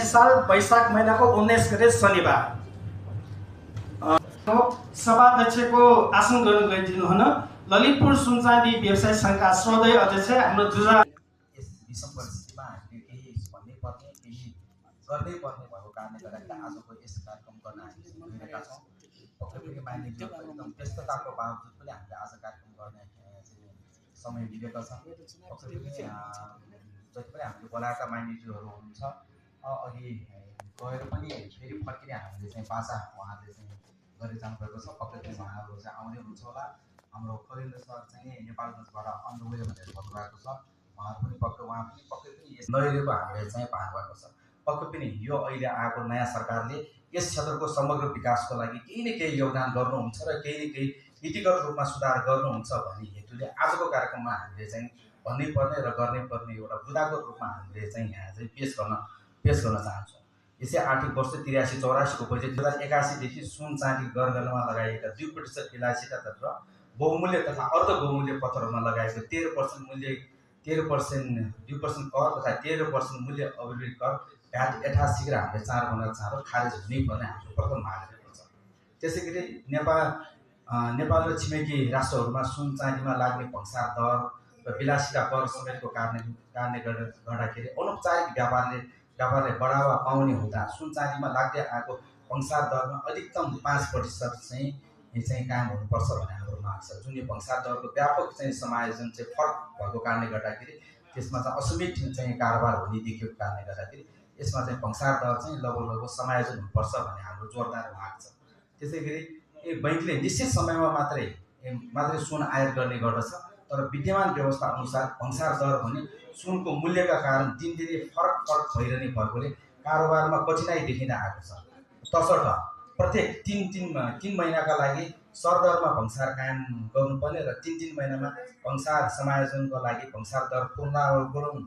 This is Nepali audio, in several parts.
साल वैशाख महीनाको 19 गते शनिबार सभाध्यक्षको आसन ग्रहण गरिदिनु हुन ललितपुर सुनचाँदी व्यवसायी संघका श्रद्धेय अध्यक्ष हाम्रो जुजा यस विषम परिस्थितिमा हामीले केही भन्नै पर्ने केही गर्नै पर्ने भएको कारणले गर्दा आजको यस कार्यक्रम गर्न हामी गइरहेका छौँ। पक्कै पनि मानिसहरू एकदम व्यस्तताको बावजुद पनि हामीले आज कार्यक्रम गर्ने समय मिलेको छ। पक्कै पनि जति पनि हामीले बोलाएका मानिसहरू हुनुहुन्छ अघि गएर पनि फेरि फर्किने हामीले चाहिँ बाचा उहाँहरूले चाहिँ गरी जानुभएको छ। पक्कै पनि उहाँहरू चाहिँ आउने हुन्छ होला। हाम्रो खरेन्द्र सर चाहिँ नेपालगञ्जबाट अन्डवे भनेर भन्नुभएको छ। उहाँ पनि पक्कै पनि यस नहेरेको हामीले चाहिँ पाउनुभएको छ। पक्कै पनि यो अहिले आएको नयाँ सरकारले यस क्षेत्रको समग्र विकासको लागि केही न केही योगदान गर्नुहुन्छ र केही न केही नीतिगत रूपमा सुधार गर्नुहुन्छ भन्ने हेतुले आजको कार्यक्रममा हामीले चाहिँ भन्नै पर्ने र गर्नै पर्ने एउटा बुदाको रूपमा हामीले चाहिँ यहाँ चाहिँ पेश गर्न चाहन्छौँ। यसै आर्थिक वर्ष 83-84 को बजेट 2081 देखि सुन चाँदी गरगहनामा लगाइएका 2% विलासिता तथा बहुमूल्य तथा अर्ध बहुमूल्य पत्थरमा लगाएको 2% कर तथा 13% मूल्य अभिवृद्धि कर भ्याट यथाशीघ्र हामीले चार गर्न चाहँदा खारेज हुनै पर्ने हाम्रो प्रथम माग रहेको छ। त्यसै गरी नेपाल र छिमेकी राष्ट्रहरूमा सुन चाँदीमा लाग्ने भंसार दर र विलासिता कर समेतको कारणले गर्दाखेरि अनौपचारिक व्यापारले बढावा पाउने हुँदा सुन चाँदीमा लाग्दै आएको भंसार दरमा अधिकतम 5% चाहिँ कायम हुनुपर्छ भन्ने हाम्रो माग छ। जुन यो भंसार दरको व्यापक चाहिँ समायोजन चाहिँ फरक भएको कारणले गर्दाखेरि त्यसमा चाहिँ असीमित चाहिँ कारोबार हुने देखेको कारणले गर्दाखेरि यसमा चाहिँ भंसार दर चाहिँ लगभग समायोजन हुनुपर्छ भन्ने हाम्रो जोरदार माग छ। त्यसै गरी बैंकले निश्चित समयमा मात्रै सुन आयात गर्ने गर्दछ, तर विद्यमान व्यवस्था अनुसार भंसार दर भने सुनको मूल्यका कारण दिनदिनै फरक भइरहने भएकोले कारोबारमा कठिनाइ देखिन आएको छ। तसर्थ प्रत्येक 3 महिनाका लागि सरदरमा भंसार कायम गर्नुपर्ने र 3 महिनामा भंसार समायोजनको लागि भंसार दर पुनरावलोकन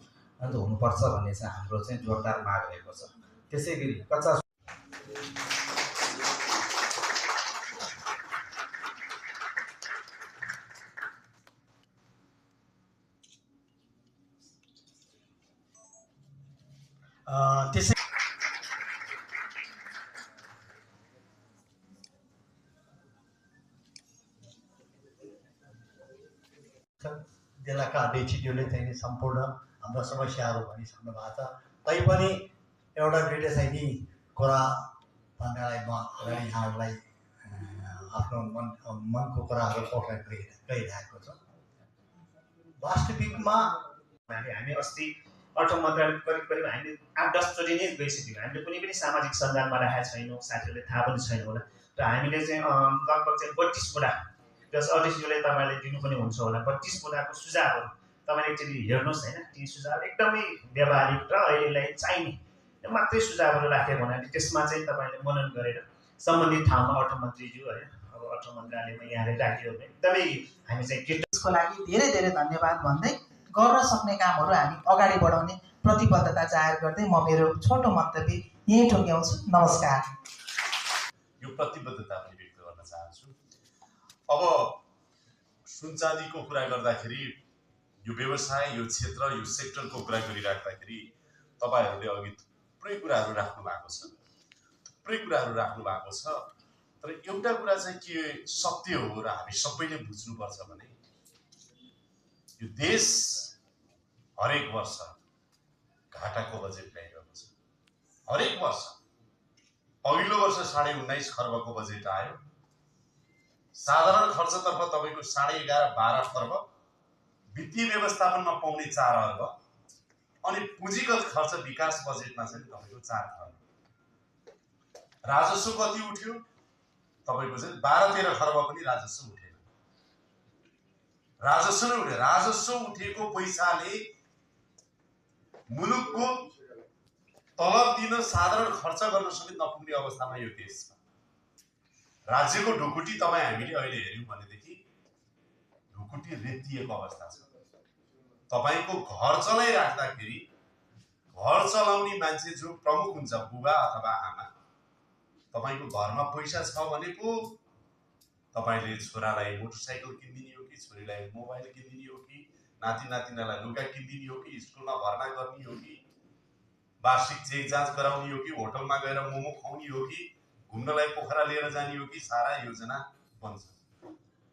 हुनुपर्छ भन्ने चाहिँ हाम्रो चाहिँ जोरदार माग रहेको छ। त्यसै गरी कच्चा त्यसै जिल्लाका अध्यक्षज्यूले चाहिँ सम्पूर्ण हाम्रो समस्याहरू भनिसक्नु भएको छ। तैपनि एउटा दुईवटा चाहिँ नि कुरा भन्नलाई म यहाँहरूलाई आफ्नो मनको कुराहरू पोख्न गइरहेको छु। वास्तविकमा हामी अस्ति अर्थ मन्त्रालय करिब हामीले 8-10 चोटि नै गइसक्यौँ। हामीले कुनै पनि सामाजिक सञ्जालमा राखेका छैनौँ, साथीहरूले थाहा पनि छैन होला। र हामीले चाहिँ लगभग चाहिँ 32 बुँडा प्लस अध्यक्षज्यूले तपाईँले दिनु पनि हुन्छ होला 32 बुँडाको सुझावहरू तपाईँले एकचोटि हेर्नुहोस् होइन। ती सुझाव एकदमै व्यावहारिक र अहिलेलाई चाहिने मात्रै सुझावहरू राखेको हुनाले त्यसमा चाहिँ तपाईँले मनन गरेर सम्बन्धित ठाउँमा अर्थमन्त्रीज्यू होइन अब अर्थ मन्त्रालयमा यहाँले राखियो भने एकदमै हामी चाहिँ त्यसको लागि धेरै धेरै धन्यवाद भन्दै गर्न सक्ने कामहरू हामी अगाडि बढाउने प्रतिबद्धता जाहेर गर्दै म मेरो छोटो मन्तव्य यहीँ ठोक्याउँछु। नमस्कार। यो प्रतिबद्धता पनि व्यक्त गर्न चाहन्छु। अब सुन चाँदीको कुरा गर्दाखेरि यो व्यवसाय यो क्षेत्र यो सेक्टरको कुरा गरिराख्दाखेरि तपाईहरूले अघि थुप्रै कुराहरू राख्नु भएको छ। तर एउटा कुरा चाहिँ के सत्य हो र हामी सबैले बुझ्नुपर्छ भने यो देश हरेक वर्ष घाटाको बजेट ल्याइरहेको छ। हरेक वर्ष अघिल्लो वर्ष 19.5 खर्बको बजेट आयो। साधारण खर्चतर्फ तपाईँको 11.5-12 खर्ब, वित्तीय व्यवस्थापनमा पाउने 4 अर्ब अनि पुँजीगत खर्च विकास बजेटमा चाहिँ तपाईँको 4 खर्ब। राजस्व कति उठ्यो? तपाईँको चाहिँ 12-13 खर्ब पनि राजस्व उठेन। राजस्व नै उठ्यो। राजस्व उठेको पैसाले मुलुकको तलब दिन साधारण खर्च गर्न समेत नपुग्ने अवस्थामा यो देश छ। राज्यको ढुकुटी तपाईँ हामीले अहिले हेऱ्यौँ भनेदेखि ढुकुटी रेतिएको अवस्था छ। तपाईँको घर चलाइराख्दाखेरि घर चलाउने मान्छे जो प्रमुख हुन्छ बुबा अथवा आमा, तपाईँको घरमा पैसा छ भने पो तपाईँले छोरालाई मोटरसाइकल किनिदिने हो कि छोरीलाई मोबाइल किनिदिने हो कि नाति नातिनालाई लुगा किनिदिने हो कि स्कुलमा भर्ना गर्ने हो कि वार्षिक चेक जाँच गराउने हो कि होटलमा गएर मोमो खुवाउने हो कि घुम्नलाई पोखरा लिएर जाने हो कि सारा योजना बन्छ।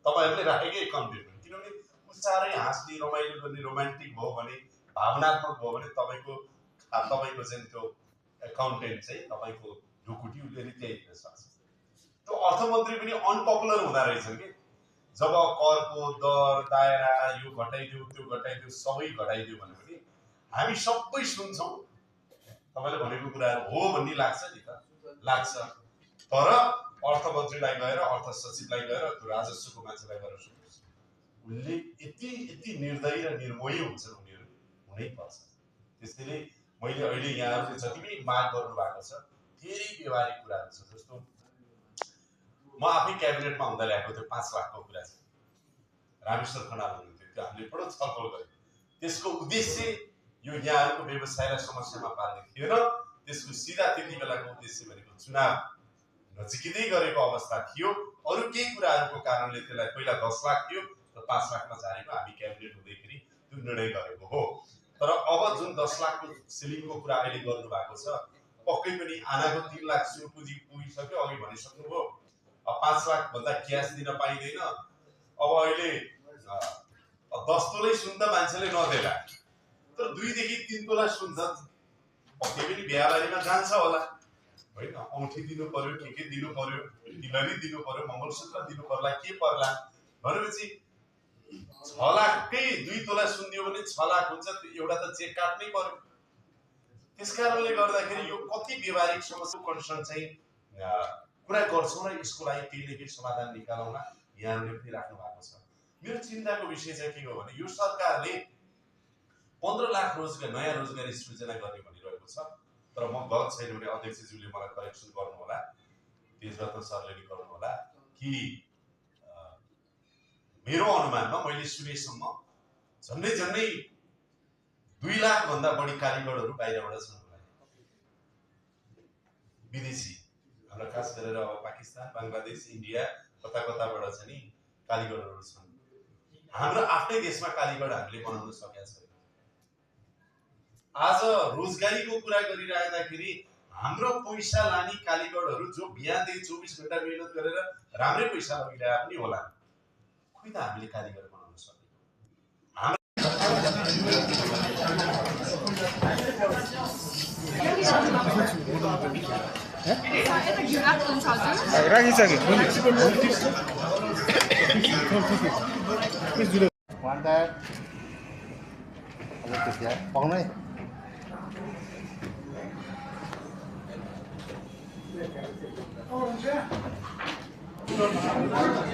तपाईँहरूले राखेकै कन्टेन्ट, किनभने साह्रै हाँस्ने रमाइलो गर्ने रोमान्टिक भयो भने भावनात्मक भयो भने तपाईँको चाहिँ त्यो एकाउन्टेन्ट चाहिँ तपाईँको ढुकुटी उसले रित्याइदिन सक्छ। त्यो अर्थमन्त्री पनि अनपपुलर हुँदो रहेछन् कि जब करको दर दायरा यो घटाइदियो त्यो घटाइदियो सबै घटाइदियो भने पनि हामी सबै सुन्छौँ। तपाईँले भनेको कुराहरू हो भन्ने लाग्छ नि त, लाग्छ। तर अर्थमन्त्रीलाई गएर अर्थ सचिवलाई गएर त्यो राजस्वको मान्छेलाई गएर सोध्नुहोस्, उनले यति निर्दयी र निर्मोही हुन्छन् उनीहरू, हुनैपर्छ। त्यसैले मैले अहिले यहाँहरूले जति पनि माग गर्नु भएको छ धेरै व्यवहारिक कुराहरू छ। जस्तो म आफै क्याबिनेटमा हुँदा ल्याएको त्यो 5 लाखको कुरा छ, रामेश्वर खनाल हुनुहुन्थ्यो, त्यो हामीले बडो छलफल गऱ्यौँ। त्यसको उद्देश्य यो यहाँहरूको व्यवसायलाई समस्यामा पार्ने थिएन। त्यसको सिधा त्यति बेलाको उद्देश्य भनेको चुनाव नजिकै गरेको अवस्था थियो। अरू केही कुराहरूको कारणले त्यसलाई पहिला 10 लाख थियो र 5 लाखमा झारेको हामी क्याबिनेट हुँदैखेरि त्यो निर्णय गरेको हो। तर अब जुन 10 लाखको सिलिङको कुरा अहिले गर्नु भएको छ, पक्कै पनि आनाको 3 लाख सुरु पुँजी पुगिसक्यो, अघि भनिसक्नुभयो। अब 5 लाख भन्दा क्यास दिन पाइँदैन। अब अहिले 10 तोलै सुन त मान्छेले नदेला, तर 2 देखि 3 तोला सुन त पक्कै पनि बिहाबारीमा जान्छ होला होइन। औँठी दिनु पर्यो, के दिनु पर्यो, तिलरी दिनु पर्यो, मङ्गलसूत्र दिनु पर्ला, के पर्ला भनेपछि 6 लाखकै 2 तोला सुन दियो भने 6 लाख हुन्छ। एउटा त चेक काट्नै पर्यो। त्यस कारणले गर्दाखेरि यो कति व्यवहारिक समस्या कन्सर्न चाहिँ कुरा गर्छौँ र यसको लागि केही न केही समाधान निकालौँला यहाँहरूले पनि राख्नु भएको छ। मेरो चिन्ताको विषय चाहिँ के हो भने यो सरकारले 15 लाख नयाँ रोजगारी सृजना गर्ने भनिरहेको छ। तर म गलत छैन भने अध्यक्षज्यूले मलाई करेक्सन गर्नु होला, तेजरत्न सरले नि गर्नु होला कि मेरो अनुमानमा मैले सुनेसम्म झन्डै 2 लाख भन्दा बढी कारिगरहरू बाहिरबाट छन् होला, विदेशी। हाम्रो खास गरेर अब पाकिस्तान, बङ्गलादेश, इन्डिया कताबाट छ नि कारिगरहरू छन्। हाम्रो आफ्नै देशमा कारिगर हामीले बनाउन सकेका छैनौँ। आज रोजगारीको कुरा गरिराख्दाखेरि हाम्रो पैसा लाने कारिगरहरू जो बिहानदेखि 24 घण्टा मेहनत गरेर राम्रै पैसा लगिरहेको पनि होला, खोइ त हामीले कारिगर बनाउन सकेको। पाउनै